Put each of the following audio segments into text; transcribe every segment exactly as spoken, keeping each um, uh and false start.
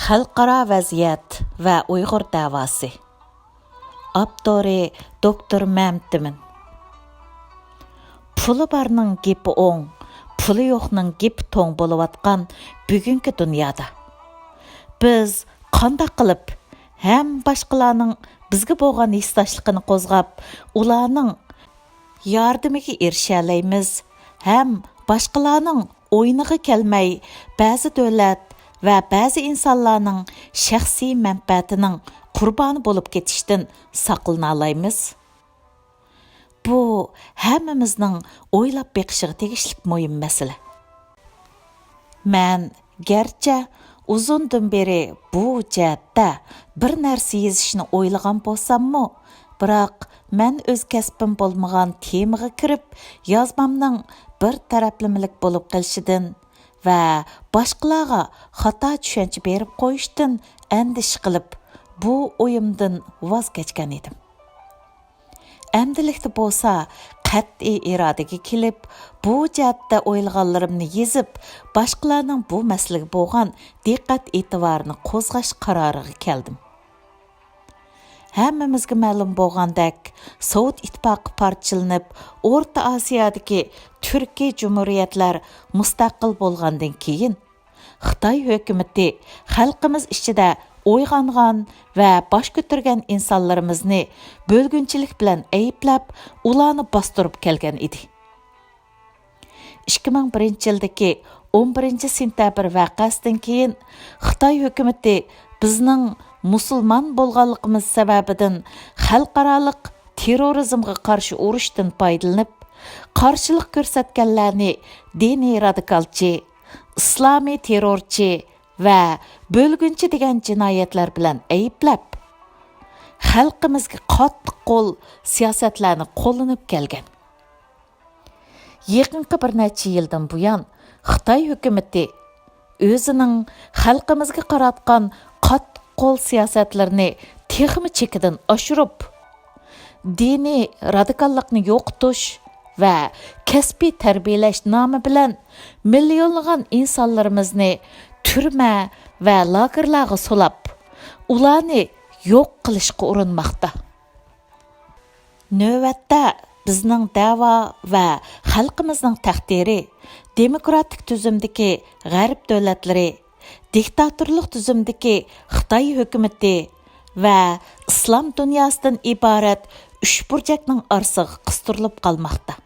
خەلقئارا ۋەزىيەت ۋە ئۇيغۇر دەۋاسى. ئاپتورى دوكتور مەمتىمىن. پۇلى بارنىڭ گېپى ئوڭ، پۇلى يوقنىڭ گېپى توڭ بولۇۋاتقان بۈگۈنكى دۇنيادا، بىز قانداق قىلىپ ھەم باشقىلارنىڭ بىزگە بولغان ھېسداشلىقىنى قوزغاپ، ئۇلارنىڭ ياردىمىگە ئېرىشەلەيمىز ھەم باشقىلارنىڭ ئويۇنىغا كەلمەي، بەزى دۆلەت ۋە بەزى ئىنسانلارنىڭ شەخسىي مەنپەئەتىنىڭ قۇربانى بولۇپ كېتىشتىن ساقلىنالايمىز؟ بۇ ھەممىمىزنىڭ ئويلاپ بېقىشىغا تېگىشلىك مۇھىم مەسىلە. مەن گەرچە ئۇزۇندىن بېرى بۇ جەھەتتە بىر نەرسە يېزىشنى ئويلىغان بولساممۇ، بىراق مەن ئۆز كەسپىم بولمىغان تېمىغا كىرىپ، يازمامنىڭ بىر تەرەپلىمىلىك بولۇپ قېلىشىدىن ۋە باشقىلارغا خاتا چۈشەنچە بېرىپ قويۇشتىن ئەندىشە قىلىپ، بۇ ئويۇمدىن ۋاز كەچكەن ئىدىم. ئەمدىلىكتە بولسا قەتئىي ئىرادىگە كېلىپ، بۇ جەھەتتە ئويلىغانلىرىمنى يېزىپ، باشقىلارنىڭ بۇ مەسىلىگە بولغان دىققەت ئېتىبارىنى قوزغاش قارارىغا كەلدىم. ھەممىمىزگە مەلۇم بولغاندەك، سوۋېت ئىتتىپاقى پارچىلىنىپ، ئورتا ئاسىيادىكى تۈركىي جۇمھۇرىيەتلەر مۇستەقىل بولغاندىن كېيىن، خىتاي ھۆكۈمىتى خەلقىمىز ئىچىدە ئويغانغان ۋە باش كۆتۈرگەن ئىنسانلىرىمىزنى بۆلگۈنچىلىك بىلەن ئەيىبلەپ، ئۇلارنى باستۇرۇپ كەلگەن ئىدى. ئىككى مىڭ بىرىنچى يىلدىكى ئون بىرىنچى سېنتەبىر ۋەقەسىدىن كېيىن، خىتاي ھۆكۈمىتى بىزنىڭ مۇسۇلمان بولغانلىقىمىز سەۋەبىدىن خەلقئارالىق تېررورىزمغا قارشى ئۇرۇشتىن پايدىلىنىپ، قارشىلىق كۆرسەتكەنلەرنى دىنىي رادىكالچى، ئىسلامىي تېررورچى ۋە بۆلگۈنچى دېگەن جىنايەتلەر بىلەن ئەيىبلەپ، خەلقىمىزگە قاتتىق قول سىياسەتلەرنى قوللىنىپ كەلگەن. يېقىنقى بىر نەچچە يىلدىن بۇيان، خىتاي ھۆكۈمىتى ئۆزىنىڭ خەلقىمىزگە قاراتقان قاتتىق قول سىياسەتلىرىنى تېخىمۇ چېكىدىن ئاشۇرۇپ، دىنىي رادىكاللىقنى يوقىتىش ۋە كەسپىي تەربىيەلەش نامى بىلەن مىليونلىغان ئىنسانلىرىمىزنى تۈرمە ۋە لاگېرلارغا سولاپ، ئۇلارنى يوق قىلىشقا ئۇرۇنماقتا. نۆۋەتتە بىزنىڭ دەۋا ۋە خەلقىمىزنىڭ تەقدىرى دېموكراتىك تۈزۈمدىكى غەرب دۆلەتلىرى، دىكتاتورلۇق تۈزۈمدىكى خىتاي ھۆكۈمىتى ۋە ئىسلام دۇنياسىدىن ئىبارەت ئۈچ بۇرجەكنىڭ ئارىسىغا قىستۇرۇلۇپ قالماقتا.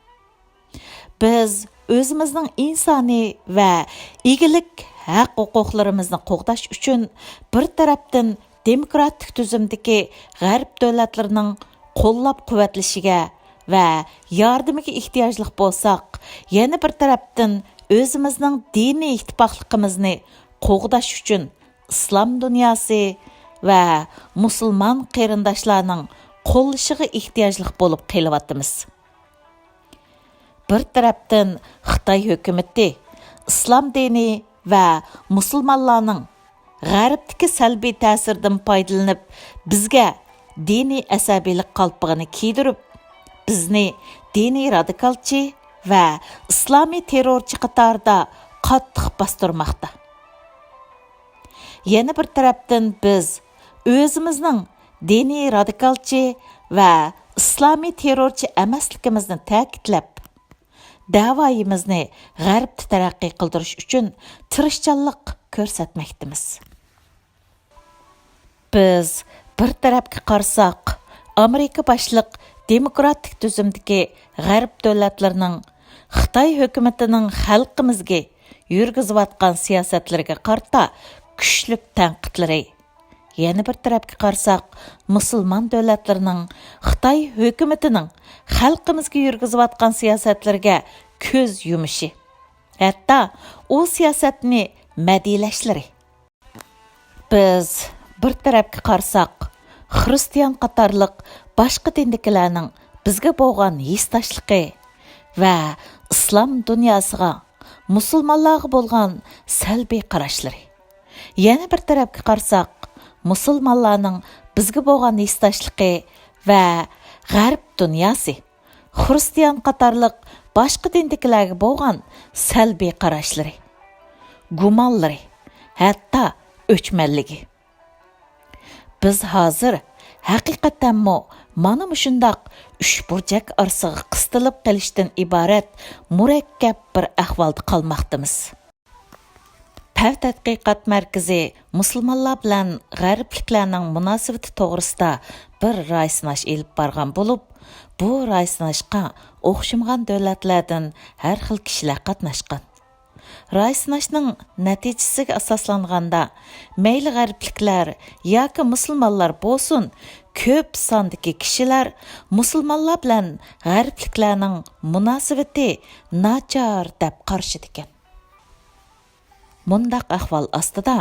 بىز ئۆزىمىزنىڭ ئىنسانىي ۋە ئىگىلىك ھەق-ھوقۇقلىرىمىزنى قوغداش ئۈچۈن بىر تەرەپتىن دېموكراتىك تۈزۈمدىكى غەرب دۆلەتلىرىنىڭ قوللاپ-قۇۋۋەتلىشىگە ۋە ياردىمىگە ئېھتىياجلىق بولساق، يەنە بىر تەرەپتىن ئۆزىمىزنىڭ دىنىي ئىتتىپاقلىقىمىزنى قوغداش ئۈچۈن ئىسلام دۇنياسى ۋە مۇسۇلمان قېرىنداشلارنىڭ قوللىشىغا ئېھتىياجلىق بولۇپ قېلىۋاتىمىز. بىر تەرەپتىن خىتاي ھۆكۈمىتى ئىسلام دىنى ۋە مۇسۇلمانلارنىڭ غەربتىكى سەلبىي تەسىرىدىن پايدىلىنىپ، بىزگە دىنىي ئەسەبىيلىك قالپىقىنى كىيدۈرۈپ، بىزنى دىنىي رادىكالچى ۋە ئىسلامىي تېررورچى قاتارىدا قاتتىق باستۇرماقتا. يەنە بىر تەرەپتىن بىز ئۆزىمىزنىڭ دىنىي رادىكالچى ۋە ئىسلامىي تېررورچى ئەمەسلىكىمىزنى تەكىتلەپ، دەۋايىمىزنى غەربتە تەرەققىي قىلدۇرۇش ئۈچۈن تىرىشچانلىق كۆرسەتمەكتىمىز. بىز بىر تەرەپكە قارىساق، ئامېرىكا باشلىق دېموكراتىك تۈزۈمدىكى غەرب دۆلەتلىرىنىڭ خىتاي ھۆكۈمىتىنىڭ خەلقىمىزگە يۈرگۈزۈۋاتقان سىياسەتلىرىگە قارىتا كۈچلۈك تەنقىدلىرى، يەنە بىر تەرەپكە قارىساق، مۇسۇلمان دۆلەتلىرىنىڭ خىتاي ھۆكۈمىتىنىڭ خەلقىمىزگە يۈرگۈزۈۋاتقان سىياسەتلىرىگە كۆز يۇمۇشى، ھەتتا ئۇ سىياسەتنى مەدھىيلەشلىرى. بىز بىر تەرەپكە قارىساق، خىرىستىيان قاتارلىق باشقا دىندىكىلەرنىڭ بىزگە بولغان ھېسداشلىقى ۋە ئىسلام دۇنياسىغا، مۇسۇلمانلارغا بولغان سەلبىي قاراشلىرى. يەنە بىر تەرەپكە قارىساق، مۇسۇلمانلارنىڭ بىزگە بولغان ھېسداشلىقى ۋە غەرب دۇنياسى، خىرىستىيان قاتارلىق باشقا دىندىكىلەرگە بولغان سەلبىي قاراشلىرى، گۇمانلىرى، ھەتتا ئۆچمەنلىكى. بىز ھازىر ھەقىقەتەنمۇ مانا مۇشۇنداق ئۈچ بۇرجەك ئارىسىغا قىستىلىپ قېلىشتىن ئىبارەت مۇرەككەپ بىر ئەھۋالدا قالماقتىمىز. پەۋ تەتقىقات مەركىزى مۇسۇلمانلار بىلەن غەربلىكلەرنىڭ مۇناسىۋىتى توغرىسىدا بىر رايسىناش ئېلىپ بارغان بولۇپ، بۇ رايسىناشقا ئوخشىمىغان دۆلەتلەردىن ھەر خىل كىشىلەر قاتناشقان. رايسىناشنىڭ نەتىجىسىگە ئاساسلانغاندا، مەيلى غەربلىكلەر ياكى مۇسۇلمانلار بولسۇن، كۆپ ساندىكى كىشىلەر مۇسۇلمانلار بىلەن غەربلىكلەرنىڭ مۇناسىۋىتى ناچار دەپ قارىشىدىكەن. مۇنداق ئەھۋال ئاستىدا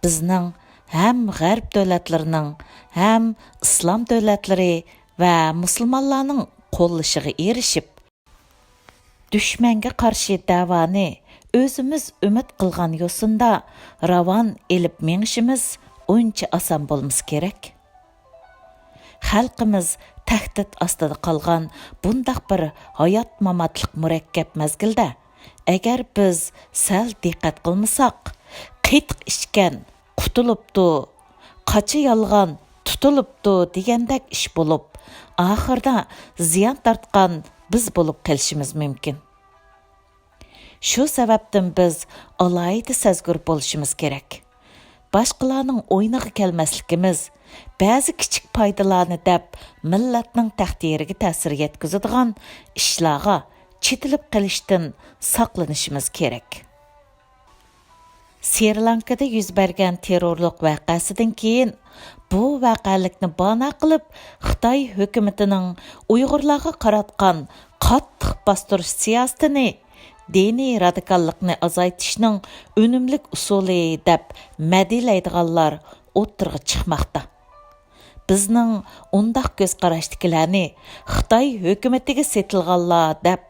بىزنىڭ ھەم غەرب دۆلەتلىرىنىڭ، ھەم ئىسلام دۆلەتلىرى ۋە مۇسۇلمانلارنىڭ قوللىشىغا ئېرىشىپ، دۈشمەنگە قارشى دەۋانى ئۆزىمىز ئۈمىد قىلغان يوسۇندا راۋان ئېلىپ مېڭىشىمىز ئۇنچە ئاسان بولمىسا كېرەك. خەلقىمىز تەھدىت ئاستىدا قالغان بۇنداق بىر ھايات-ماماتلىق مۇرەككەپ مەزگىلدە، ئەگەر بىز سەل دىققەت قىلمىساق، قېتىق ئىچكەن قۇتۇلۇپتۇ، قاچا يالغان تۇتۇلۇپتۇ دېگەندەك ئىش بولۇپ، ئاخىردا زىيان تارتقان بىز بولۇپ قېلىشىمىز مۇمكىن. شۇ سەۋەبتىن بىز ئالاھىدە سەزگۈر بولۇشىمىز كېرەك. باشقىلارنىڭ ئويۇنىغا كەلمەسلىكىمىز، بەزى كىچىك پايدىلارنى دەپ مىللەتنىڭ تەقدىرىگە تەسىر يەتكۈزىدىغان ئىشلارغا چېتىلىپ قېلىشتىن ساقلىنىشىمىز كېرەك. سرى لانكىدا يۈز بەرگەن تېررورلۇق ۋەقەسىدىن كېيىن، بۇ ۋەقەلىكنى بانا قىلىپ، خىتاي ھۆكۈمىتىنىڭ ئۇيغۇرلارغا قاراتقان قاتتىق باستۇرۇش سىياسىتىنى دىنىي رادىكاللىقنى ئازايتىشنىڭ ئۈنۈملۈك ئۇسۇلى دەپ مەدھىيەلەيدىغانلار ئوتتۇرىغا چىقماقتا. بىزنىڭ ئۇنداق كۆز قاراشتىكىلەرنى خىتاي ھۆكۈمىتىگە سېتىلغانلار دەپ،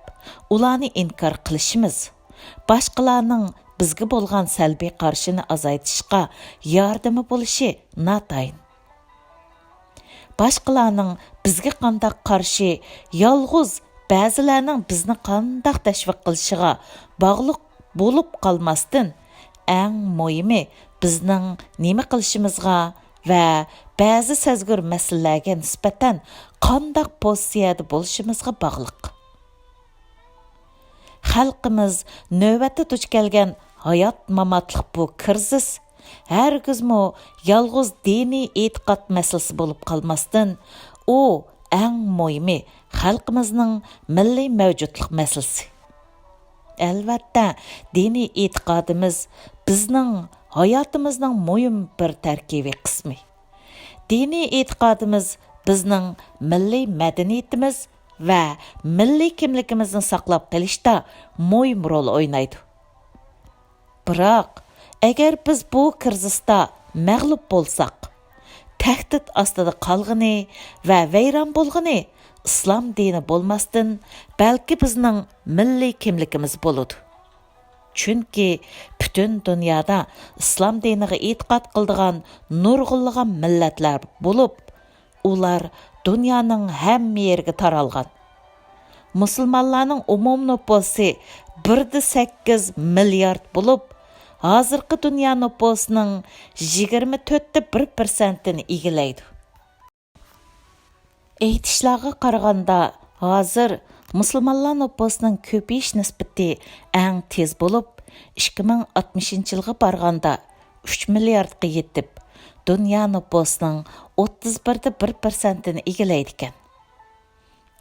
ئۇلارنى ئىنكار قىلىشىمىز، باشقىلارنىڭ بىزگە بولغان سەلبىي قارىشىنى ئازايتىشقا ياردىمى بولۇشى ناتايىن. باشقىلارنىڭ بىزگە قانداق قارىشى يالغۇز بەزىلەرنىڭ بىزنى قانداق تەشۋىق قىلىشىغا باغلىق بولۇپ قالماستىن، ئەڭ مۇھىمى بىزنىڭ نېمە قىلىشىمىزغا ۋە بەزى سەزگۈر مەسىلىلەرگە نىسبەتەن قانداق پوزىتسىيەدە بولۇشىمىزغا باغلىق. خەلقىمىز نۆۋەتتە دۇچ كەلگەن ھايات-ماماتلىق بۇ كىرىزىس ھەرگىزمۇ يالغۇز دىنىي ئېتىقاد مەسىلىسى بولۇپ قالماستىن، ئۇ ئەڭ مۇھىمى خەلقىمىزنىڭ مىللىي مەۋجۇتلۇق مەسىلىسى. ئەلۋەتتە، دىنىي ئېتىقادىمىز بىزنىڭ ھاياتىمىزنىڭ مۇھىم بىر تەركىبىي قىسمى. دىنىي ئېتىقادىمىز بىزنىڭ مىللىي مەدەنىيىتىمىز ۋە مىللىي كىملىكىمىزنى ساقلاپ قېلىشتا مۇھىم رول ئوينايدۇ. بىراق، ئەگەر بىز بۇ كىرىزىستا مەغلۇپ بولساق، تەھدىت ئاستىدا قالغىنى ۋە ۋەيران بولغىنى ئىسلام دىنى بولماستىن، بەلكى بىزنىڭ مىللىي كىملىكىمىز بولىدۇ. چۈنكى پۈتۈن دۇنيادا ئىسلام دىنىغا ئېتىقاد قىلىدىغان نۇرغۇنلىغان مىللەتلەر بولۇپ، ئۇلار دۇنيانىڭ ھەممە يېرىگە تارالغان. مۇسۇلمانلارنىڭ ئومۇمىي نوپۇسى بىر دە سەككىز مىليارد بولۇپ، ھازىرقى دۇنيا نوپۇسىنىڭ يىگىرمە تۆتتە بىر پىرسەنتىنى ئىگىلەيدۇ. ئېيتىشلارغا قارىغاندا، ھازىر مۇسۇلمانلار نوپۇسىنىڭ كۆپىيىش نىسبىتى ئەڭ تېز بولۇپ، ئىككى مىڭ ئاتمىشىنچى يىلغا بارغاندا ئۈچ مىلياردقا يېتىپ، دۇنيا نوپۇسىنىڭ ئوتتۇز بىر دە بىر پىرسەنتىنى ئىگىلەيدىكەن.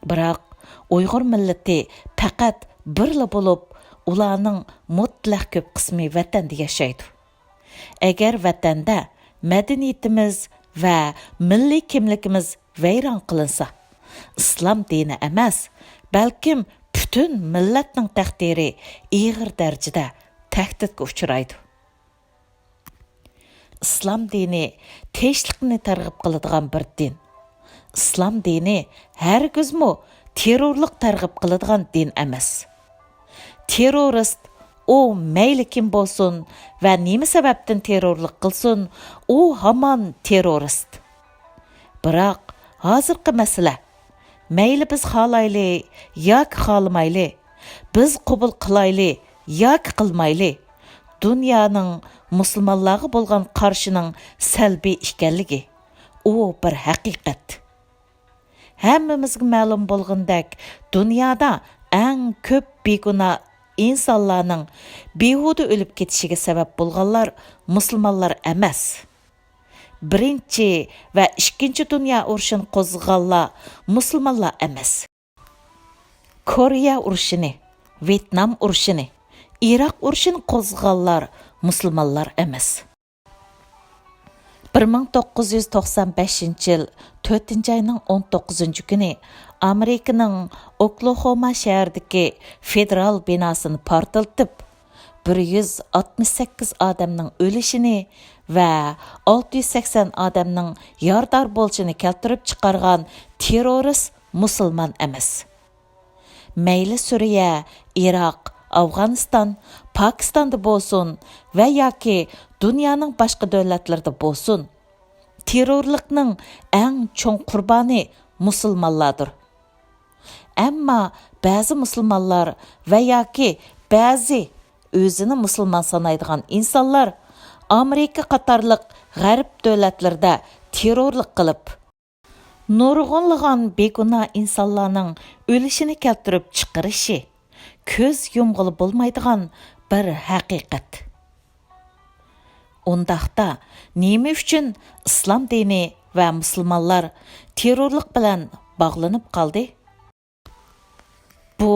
بىراق، ئۇيغۇر مىللىتى پەقەت بىرلا بولۇپ، ئۇلارنىڭ مۇتلەق كۆپ قىسمى ۋەتەندە ياشايدۇ. ئەگەر ۋەتەندە مەدەنىيىتىمىز ۋە مىللىي كىملىكىمىز ۋەيران قىلىنسا، ئىسلام دىنى ئەمەس، بەلكىم پۈتۈن مىللەتنىڭ تەقدىرى ئېغىر دەرىجىدە تەھدىتكە ئۇچرايدۇ. ئىسلام دىنى تىنچلىقنى تەرغىب قىلىدىغان بىر دىن. ئىسلام دىنى ھەرگىزمۇ تېررورلۇق تەرغىب قىلىدىغان دىن ئەمەس. تېررورىست ئۇ مەيلى كىم بولسۇن ۋە نېمە سەۋەبتىن تېررورلۇق قىلسۇن، ئۇ ھامان تېررورىست. بىراق، ھازىرقى مەسىلە، مەيلى بىز خالايلى ياكى خالىمايلى، بىز قوبۇل قىلايلى ياكى قىلمايلى، دۇنيانىڭ مۇسۇلمانلارغا بولغان قارىشىنىڭ سەلبىي ئىكەنلىكى، ئۇ بىر ھەقىقەت. ھەممىمىزگە مەلۇم بولغىنىدەك، دۇنيادا ئەڭ كۆپ بىگۇناھ ئىنسانلارنىڭ بىھۇدە ئۆلۈپ كېتىشىگە سەۋەب بولغانلار مۇسۇلمانلار ئەمەس. بىرىنچى ۋە ئىككىنچى دۇنيا ئۇرۇشىنى قوزغىغانلار مۇسۇلمانلار ئەمەس. كورېيە ئۇرۇشىنى، ۋيېتنام ئۇرۇشىنى، ئىراق ئۇرۇشىنى قوزغىغانلار مۇسۇلمانلار ئەمەس. بىر مىڭ توققۇز يۈز توقسان بەشىنچى يىل تۆتىنچى ئاينىڭ ئون توققۇزىنچى كۈنى ئامېرىكىنىڭ ئوكلاھوما شەھىرىدىكى فېدېرال بىناسىنى پارتلىتىپ، بىر يۈز ئاتمىش سەككىز ئادەمنىڭ ئۆلۈشىنى ۋە ئالتە يۈز سەكسەن ئادەمنىڭ يارىدار بولۇشىنى كەلتۈرۈپ چىقارغان تېررورىست مۇسۇلمان ئەمەس. مەيلى سۈرىيە، ئىراق، ئافغانىستان، پاكىستاندا بولسۇن ۋە ياكى دۇنيانىڭ باشقا دۆلەتلىرىدە بولسۇن، تېررورلۇقنىڭ ئەڭ چوڭ قۇربانى مۇسۇلمانلاردۇر. ئەمما بەزى مۇسۇلمانلار ۋە ياكى بەزى ئۆزىنى مۇسۇلمان سانايدىغان ئىنسانلار ئامېرىكا قاتارلىق غەرب دۆلەتلىرىدە تېررورلۇق قىلىپ، نۇرغۇنلىغان بىگۇناھ ئىنسانلارنىڭ ئۆلۈشىنى كەلتۈرۈپ چىقىرىشى كۆز يۇمغىلى بولمايدىغان بىر ھەقىقەت. ئۇنداقتا، نېمە ئۈچۈن ئىسلام دىنى ۋە مۇسۇلمانلار تېررورلۇق بىلەن باغلىنىپ قالدى؟ بۇ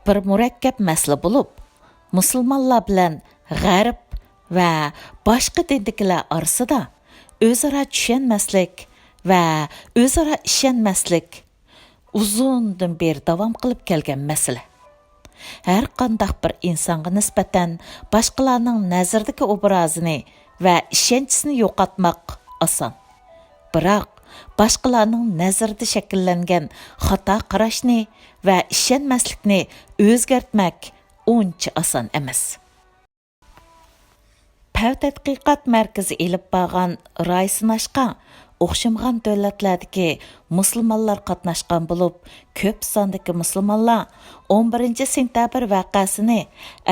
بىر مۇرەككەپ مەسىلە بولۇپ، مۇسۇلمانلار بىلەن غەرب ۋە باشقا دىندىكىلەر ئارىسىدا ئۆزئارا چۈشەنمەسلىك ۋە ئۆزئارا ئىشەنمەسلىك ئۇزۇندىن بېرى داۋام قىلىپ كەلگەن مەسىلە. ھەر قانداق بىر ئىنسانغا نىسبەتەن باشقىلارنىڭ نەزىرىدىكى ئوبرازىنى ۋە ئىشەنچىسىنى يوقاتماق ئاسان. بىراق، باشقىلارنىڭ نەزىرىدە شەكىللەنگەن خاتا قاراشنى ۋە ئىشەنمەسلىكنى ئۆزگەرتمەك ئۇنچە ئاسان ئەمەس. پەۋ تەتقىقات مەركىزى ئېلىپ بارغان راي سىناشقا ئوخشىمىغان دۆلەتلەردىكى مۇسۇلمانلار قاتناشقان بولۇپ، كۆپ ساندىكى مۇسۇلمانلار ئون بىرىنچى سېنتەبىر ۋەقەسىنى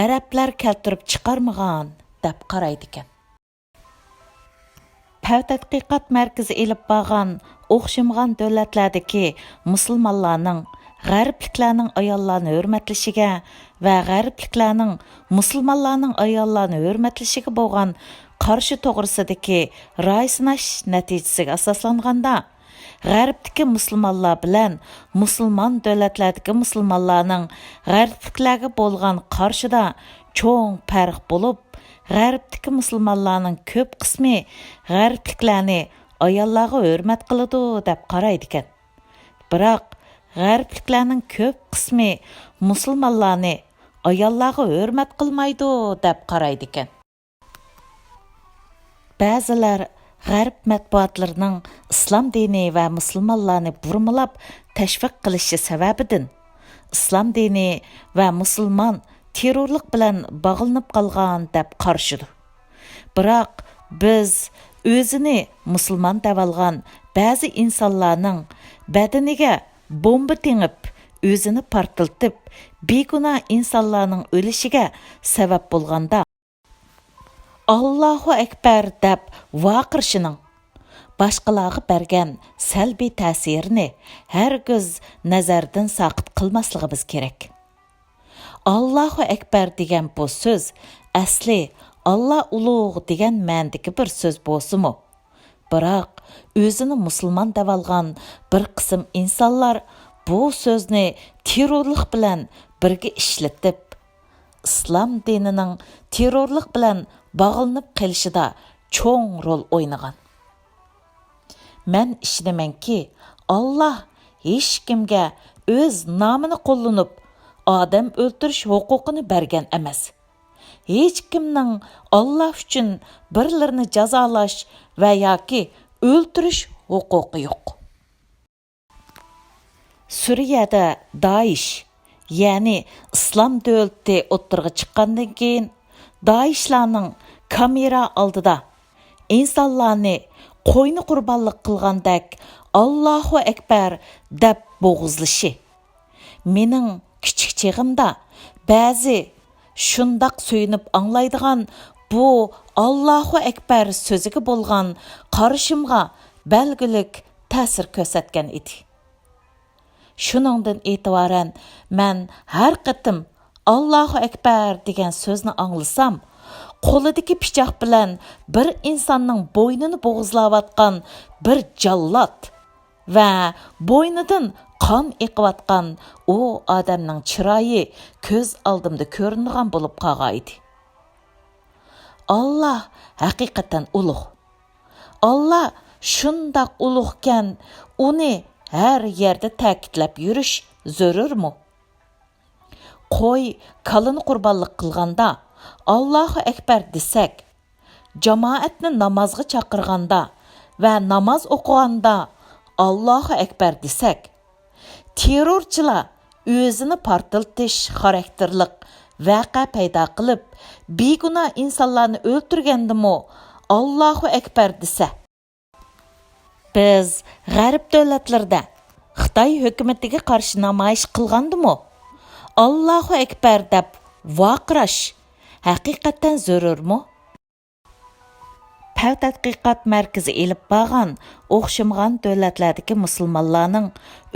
ئەرەبلەر كەلتۈرۈپ چىقارمىغان دەپ قارايدىكەن. پەۋ تەتقىقات مەركىزى ئېلىپ بارغان ئوخشىمىغان دۆلەتلەردىكى مۇسۇلمانلارنىڭ غەربلىكلەرنىڭ ئاياللارنى ھۆرمەتلىشىگە ۋە غەربلىكلەرنىڭ مۇسۇلمانلارنىڭ ئاياللارنى ھۆرمەتلىشىگە بولغان قارشى توغرىسىدىكى راي سىناش نەتىجىسىگە ئاساسلانغاندا، غەربتىكى مۇسۇلمانلار بىلەن مۇسۇلمان دۆلەتلەردىكى مۇسۇلمانلارنىڭ غەربلىكلەرگە بولغان قارىشىدا چوڭ پەرق بولۇپ، غەربتىكى مۇسۇلمانلارنىڭ كۆپ قىسمى غەربلىكلەرنى ئاياللارغا ھۆرمەت قىلىدۇ دەپ قارايدىكەن. بىراق، غەربلىكلەرنىڭ كۆپ قىسمى مۇسۇلمانلارنى ئاياللارغا ھۆرمەت قىلمايدۇ دەپ قارايدىكەن. بەزىلەر غەرب مەتبۇئاتلىرىنىڭ ئىسلام دىنى ۋە مۇسۇلمانلارنى بۇرمىلاپ تەشۋىق قىلىشى سەۋەبىدىن، ئىسلام دىنى ۋە مۇسۇلمان تېررورلۇق بىلەن باغلىنىپ قالغان دەپ قارىشىدۇ. بىراق، بىز ئۆزىنى مۇسۇلمان دەۋالغان بەزى ئىنسانلارنىڭ بەدىنىگە بومبا تېڭىپ، ئۆزىنى پارتلىتىپ، بىگۇناھ ئىنسانلارنىڭ ئۆلۈشىگە سەۋەب بولغاندا، «ئاللاھۇ ئەكبەر» دەپ ۋارقىرىشىنىڭ باشقىلارغا بەرگەن سەلبىي تەسىرىنى ھەرگىز نەزەردىن ساقىت قىلماسلىقىمىز كېرەك. «ئاللاھۇ ئەكبەر» دېگەن بۇ سۆز ئەسلى «ئاللا ئۇلۇغ» دېگەن مەنىدىكى بىر سۆز بولسىمۇ، بىراق ئۆزىنى مۇسۇلمان دەۋالغان بىر قىسىم ئىنسانلار بۇ سۆزنى تېررورلۇق بىلەن بىرگە ئىشلىتىپ، ئىسلام دىنىنىڭ تېررورلۇق بىلەن باغلىنىپ قېلىشىدا چوڭ رول ئوينىغان. مەن ئىشىنىمەنكى، ئاللا ھېچكىمگە ئۆز نامىنى قوللىنىپ ئادەم ئۆلتۈرۈش ھوقۇقىنى بەرگەن ئەمەس. ھېچكىمنىڭ ئاللا ئۈچۈن بىرلىرىنى جازالاش ۋە ياكى ئۆلتۈرۈش ھوقۇقى يوق. سۈرىيەدە دائىش، يەنى ئىسلام دۆلىتى ئوتتۇرىغا چىققاندىن كېيىن، دائىشلارنىڭ كامېرا ئالدىدا ئىنسانلارنى قوينى قۇربانلىق قىلغاندەك «ئاللاھۇ ئەكبەر» دەپ بوغۇزلىشى، مېنىڭ كىچىك چېغىمدا بەزى شۇنداق سۆيۈنۈپ ئاڭلايدىغان بۇ «ئاللاھۇ ئەكبەر» سۆزىگە بولغان قارىشىمغا بەلگىلىك تەسىر كۆرسەتكەن ئىدى. شۇنىڭدىن ئېتىبارەن مەن ھەر قېتىم «ئاللاھۇ ئەكبەر» دېگەن سۆزنى ئاڭلىسام، قولىدىكى پىچاق بىلەن بىر ئىنساننىڭ بوينىنى بوغۇزلاۋاتقان بىر جاللات ۋە بوينىدىن قان ئېقىۋاتقان ئۇ ئادەمنىڭ چىرايى كۆز ئالدىمدا كۆرۈنىدىغان بولۇپ قالغانىدى. ئاللا ھەقىقەتەن ئۇلۇغ. ئاللا شۇنداق ئۇلۇغكەن، ئۇنى ھەر يەردە تەكىتلەپ يۈرۈش زۆرۈرمۇ؟ قوي، كالىنى قۇربانلىق قىلغاندا «ئاللاھۇ ئەكبەر» دېسەك، جامائەتنى نامازغا چاقىرغاندا ۋە ناماز ئوقۇغاندا «ئاللاھۇ ئەكبەر» دېسەك، تېررورچىلار ئۆزىنى پارتلىتىش خاراكتېرلىق ۋەقە پەيدا قىلىپ، بىگۇناھ ئىنسانلارنى ئۆلتۈرگەندىمۇ «ئاللاھۇ ئەكبەر» دېسە، بىز غەرب دۆلەتلىرىدە خىتاي ھۆكۈمىتىگە قارشى نامايىش قىلغاندىمۇ «ئاللاھۇ ئەكبەر» دەپ ۋارقىراش ھەقىقەتەن زۆرۈرمۇ؟ پەۋ تەتقىقات مەركىزى ئېلىپ بارغان ئوخشىمىغان دۆلەتلەردىكى مۇسۇلمانلارنىڭ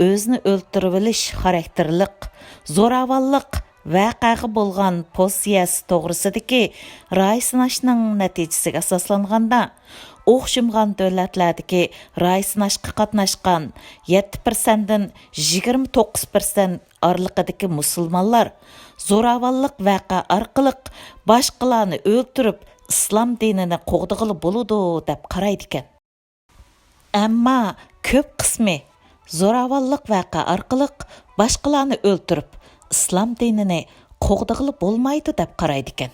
ئۆزىنى ئۆلتۈرۈۋېلىش خاراكتېرلىق زوراۋانلىق ۋەقەگە بولغان پوزىتسىيەسى توغرىسىدىكى راي سىناشنىڭ نەتىجىسىگە ئاساسلانغاندا، ئوخشىمىغان دۆلەتلەردىكى راي سىناشقا قاتناشقان يەتتە پىرسەنتتىن يىگىرمە توققۇز پىرسەنت ئارىلىقىدىكى مۇسۇلمانلار زوراۋانلىق ۋەقە ئارقىلىق باشقىلارنى ئۆلتۈرۈپ، ئىسلام دىنىنى قوغدىغىلى بولىدۇ، دەپ قارايدىكەن. ئەمما كۆپ قىسمى زوراۋانلىق ۋەقە ئارقىلىق باشقىلارنى ئۆلتۈرۈپ، ئىسلام دىنىنى قوغدىغىلى بولمايدۇ، دەپ قارايدىكەن.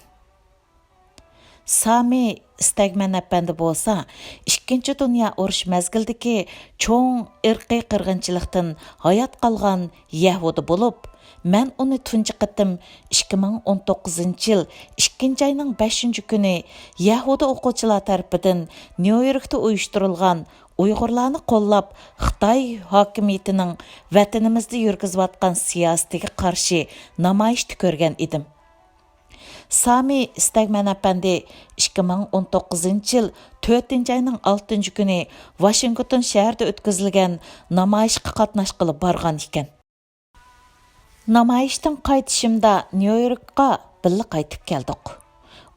سامى ئىستەگمەن ئەپەندى بولسا ئىككىنچى دۇنيا ئۇرۇشى مەزگىلىدىكى چوڭ ئىرقىي قىرغىنچىلىقتىن ھايات قالغان يەھۇدىي بولۇپ، مەن ئۇنى تۇنجى قېتىم ئىككى مىڭ ئون توققۇزىنچى يىل ئىككىنچى ئاينىڭ بەشىنچى كۈنى يەھۇدىي ئوقۇغۇچىلار تەرىپىدىن نيۇ يوركتا ئۇيۇشتۇرۇلغان ئۇيغۇرلارنى قوللاپ، خىتاي ھاكىمىيىتىنىڭ ۋەتىنىمىزدە يۈرگۈزۈۋاتقان سىياسىتىگە قارشى نامايىشتا كۆرگەن ئىدىم. سامى ئىستەگمەن ئەپەندى ئىككى مىڭ ئون توققۇزىنچى يىل تۆتىنچى ئاينىڭ ئالتىنچى كۈنى ۋاشىنگتون شەھىرىدە ئۆتكۈزۈلگەن نامايىشقا قاتناشقىلى بارغان ئىكەن. نامايىشتىن قايتىشىمدا نيۇ يوركقا بىللە قايتىپ كەلدۇق.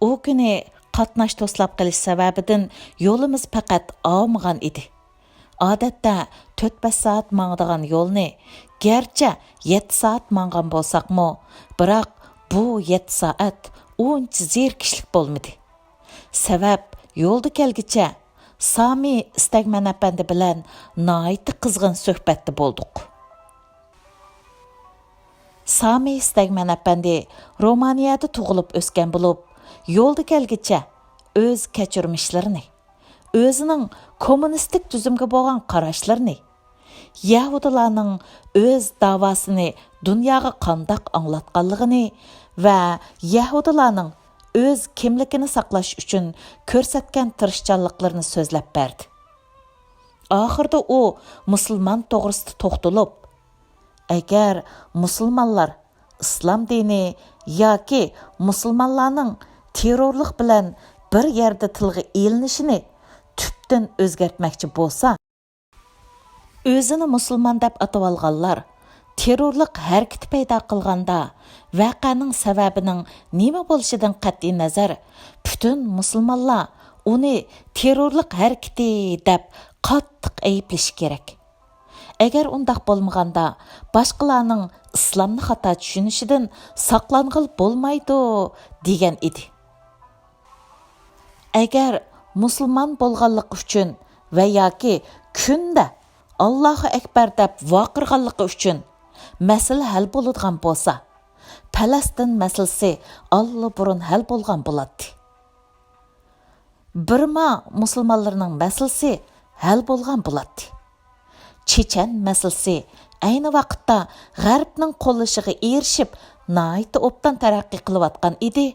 ئۇ كۈنى قاتناش توسلاپ قېلىش سەۋەبىدىن يولىمىز پەقەت ئاۋمىغان ئىدى. ئادەتتە تۆت-بەش سائەت ماڭىدىغان يولنى گەرچە يەتتە سائەت ماڭغان بولساقمۇ، بىراق بۇ يەتتە سائەت ئۇنچە زېرىكىشلىك بولمىدى. سەۋەب، يولدا كەلگىچە سامى ئىستەگمەن ئەپەندى بىلەن ناھايىتى قىزغىن سۆھبەتتە بولدۇق. سامى ئىستەگمەن ئەپەندى رومانىيەدە تۇغۇلۇپ ئۆسكەن بولۇپ، يولدا كەلگىچە ئۆز كەچۈرمىشلىرىنى، ئۆزىنىڭ كوممۇنىستىك تۈزۈمگە بولغان قاراشلىرىنى، يەھۇدىيلارنىڭ ئۆز داۋاسىنى دۇنياغا قانداق ئاڭلاتقانلىقىنى ۋە يەھۇدىيلارنىڭ ئۆز كىملىكىنى ساقلاش ئۈچۈن كۆرسەتكەن تىرىشچانلىقلىرىنى سۆزلەپ بەردى. ئاخىرىدا ئۇ مۇسۇلمان توغرىسىدا توختىلىپ، ئەگەر مۇسۇلمانلار ئىسلام دىنى ياكى مۇسۇلمانلارنىڭ تېررورلۇق بىلەن بىر يەردە تىلغا ئېلىنىشىنى تۈپتىن ئۆزگەرتمەكچى بولسا، ئۆزىنى مۇسۇلمان دەپ ئاتىۋالغانلار تېررورلۇق ھەرىكىتى پەيدا قىلغاندا، ۋەقەنىڭ سەۋەبىنىڭ نېمە بولۇشىدىن قەتئىينەزەر، پۈتۈن مۇسۇلمانلار ئۇنى تېررورلۇق ھەرىكىتى دەپ قاتتىق ئەيىبلىشى كېرەك. ئەگەر ئۇنداق بولمىغاندا، باشقىلارنىڭ ئىسلامنى خاتا چۈشىنىشىدىن ساقلانغىلى بولمايدۇ، دېگەن ئىدى. ئەگەر مۇسۇلمان بولغانلىقى ئۈچۈن ۋە ياكى كۈندە «ئاللاھۇ ئەكبەر» دەپ ۋارقىرىغانلىقى ئۈچۈن مەسىلە ھەل بولىدىغان بولسا، پەلەستىن مەسىلىسى ئاللىبۇرۇن ھەل بولغان بولاتتى. بىرما مۇسۇلمانلىرىنىڭ مەسىلىسى ھەل بولغان بولاتتى. چېچەن مەسىلىسى ئەينى ۋاقىتتا غەربنىڭ قوللىشىغا ئېرىشىپ، ناھايىتى ئوبدان تەرەققىي قىلىۋاتقان ئىدى.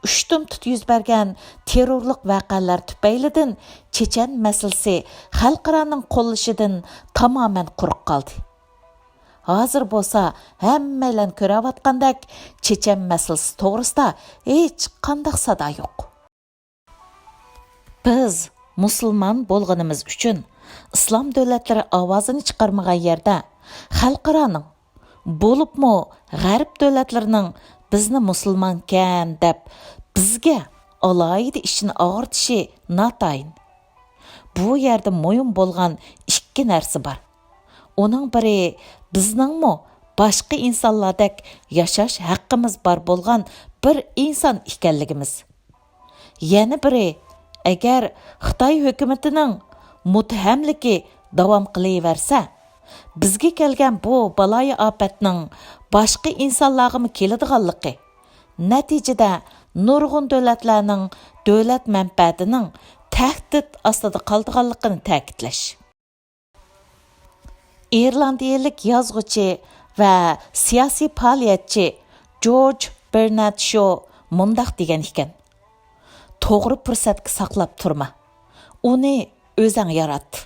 ئۇشتۇمتۇت يۈز بەرگەن تېررورلۇق ۋەقەلەر تۈپەيلىدىن چېچەن مەسىلىسى خەلقئارانىڭ قوللىشىدىن تامامەن قۇرۇق قالدى. ھازىر بولسا ھەممەيلەن كۆرۈۋاتقاندەك، چېچەن مەسىلىسى توغرىسىدا ھېچقانداق سادا يوق. بىز مۇسۇلمان بولغىنىمىز ئۈچۈن ئىسلام دۆلەتلىرى ئاۋازىنى چىقارمىغان يەردە خەلقئارانىڭ، بولۇپمۇ غەرب دۆلەتلىرىنىڭ بىزنى مۇسۇلمانكەن دەپ بىزگە ئالاھىدە ئىچىنى ئاغرىتىشى ناتايىن. بۇ يەردە مۇھىم بولغان ئىككى نەرسە بار. ئۇنىڭ بىرى بىزنىڭمۇ باشقا ئىنسانلاردەك ياشاش ھەققىمىز بار بولغان بىر ئىنسان ئىكەنلىكىمىز. يەنە بىرى، ئەگەر خىتاي ھۆكۈمىتىنىڭ مۇتتەھەملىكى داۋام قىلىۋەرسە، بىزگە كەلگەن بۇ بالايىئاپەتنىڭ باشقا ئىنسانلارغىمۇ كېلىدىغانلىقى، نەتىجىدە نۇرغۇن دۆلەتلەرنىڭ دۆلەت مەنپەئەتىنىڭ تەھدىت ئاستىدا قالىدىغانلىقىنى تەكىتلەش. ئىرلاندىيەلىك يازغۇچى ۋە سىياسىي پائالىيەتچى جورج بېرنارد شو مۇنداق دېگەن ئىكەن: «توغرا پۇرسەتكە ساقلاپ تۇرما. ئۇنى ئۆزەڭ يارات.»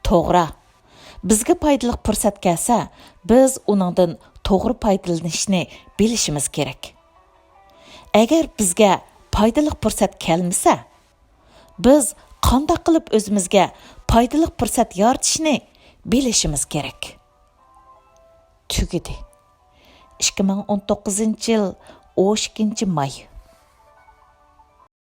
توغرا. بىزگە پايدىلىق پۇرسەت كەلسە، بىز ئۇنىڭدىن توغرا پايدىلىنىشنى بىلىشىمىز كېرەك. ئەگەر بىزگە پايدىلىق پۇرسەت كەلمىسە، بىز قانداق قىلىپ ئۆزىمىزگە پايدىلىق پۇرسەت يارىتىشنى بىلىشىمىز كېرەك. تۈگىدى. ئىككى مىڭ ئون توققۇزىنچى يىل ئون ئىككىنچى ماي.